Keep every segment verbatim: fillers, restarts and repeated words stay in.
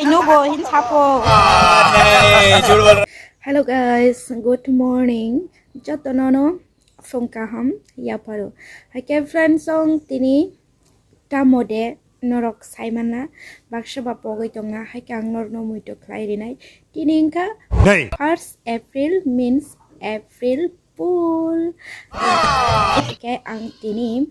Nugo hin sapo. Hello guys, good morning. Jotono no phung kaham yaparo. Haikhe friends song tini tamo de norok saimana baksa ba pogwi tongna haikhe ang norno muito khlai rinai. Tini wngkha Hey. First April means April Fool. Haikhe ang tini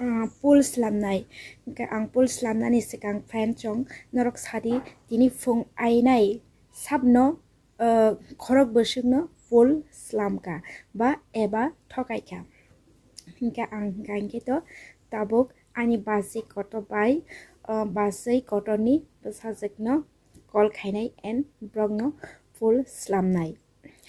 ah, pool slamnai. Hingke ang pool slamnani swkang friend chong norok sadi tini phung ainai sabno, ah, khorok bwswkno pool slamka ba eba thokaikha. Hingke ang hingka hingke to tabuk ani basi kotor bai, ah, basi kotorni bwsajwkno call khainai and borokno pool slamnai.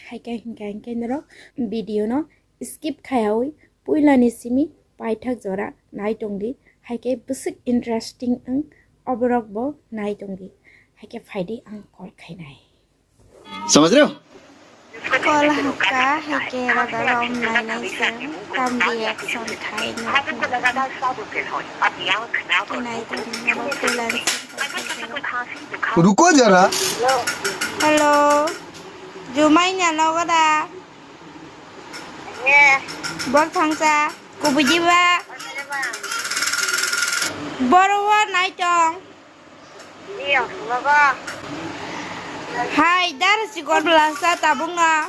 Haikhe hingka hingke norok video no skip khaiyawi puilani simi paithak jora nai tongdi, haikhe bwswk interesting wng oborok bo nai tongdi, haikhe phaidi ang call khainai. समझ रहे हो? Call hakha haikhe rada rom nainai se tam reaction khai no. Nai tongdi norok puilani simi. रुको जरा। Hello. Jumai nya nogo da? Bor thangsa. Kubui diba? Boro wa nai tong. Hai, dar si gor blasa tabung na.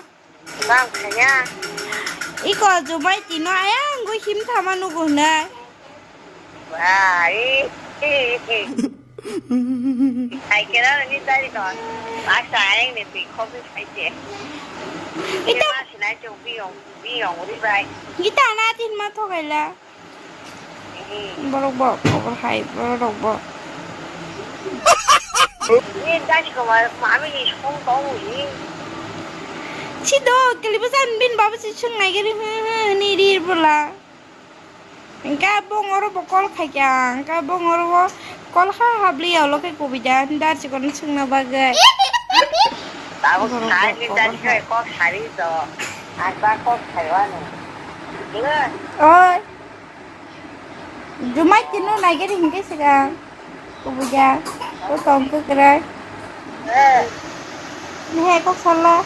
Iko jumai tino ayang gui him thama nugu na. Wah, ih, ih, ih. Hai kera ni tari ton. Asa ayang ni tui khobi sai je. Ita. Ita sinai chong biyong, biyong uri bai. Ita na tin ma thogaila. Ih. Borok bo, borok hai, borok bo. Ni tari ko ma, mami ni song tong uri. Chido, kelibusan bin babu si chungnai gari, hmm, hmm, ni ri bula. Hingke bongoro bo call khaikha, hingke bongoro bo call kha habliya ulo khe kubui da, dar chikon swngna bagwi. Tabuk borok sai bo ni khobor dan hai. Kok sari to, asba kok saiwano. Oi. Jumai tino naigari hingke sigang. Kubuja, ko tong kwkrai. Nihai kok sala.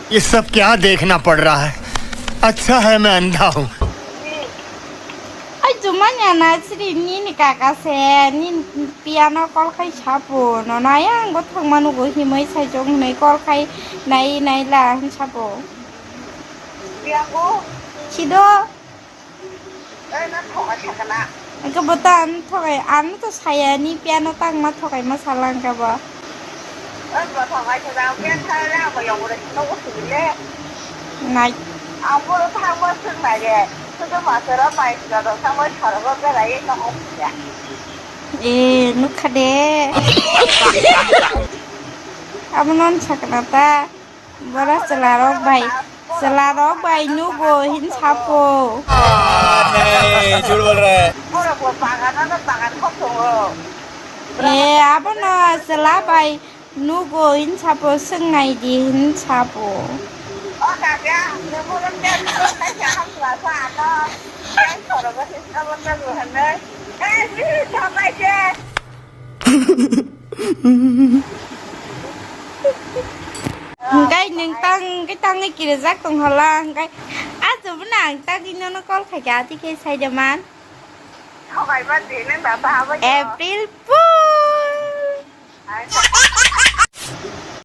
ये सब क्या देखना पड़ रहा है? अच्छा है मैं अंधा हूँ। Ai jumanya na sri nini kaka se, nini piano call khai sapo, no naya ang go thangmanu go himai sai jong hinai call khai nai nai la hin sapo. Sido. Hingke bo ta ang thokai, ano to saya ni piano tangma thokai ma sala hingke bo. Nai. Eh, nukha de. Amo non sakna ta. Bora chwlarok bai, chwlarok bai nugo hin sapo. Hey, jhut bol raha hai. Eh, abono chwla bai nugo hin sapo, swngnai di hin sapo. Hingkai nwng tang, hingkai tangwi kirijak tong hala, hingkai achu bo nang tagwi nono call khaikha, ati khe saida man. April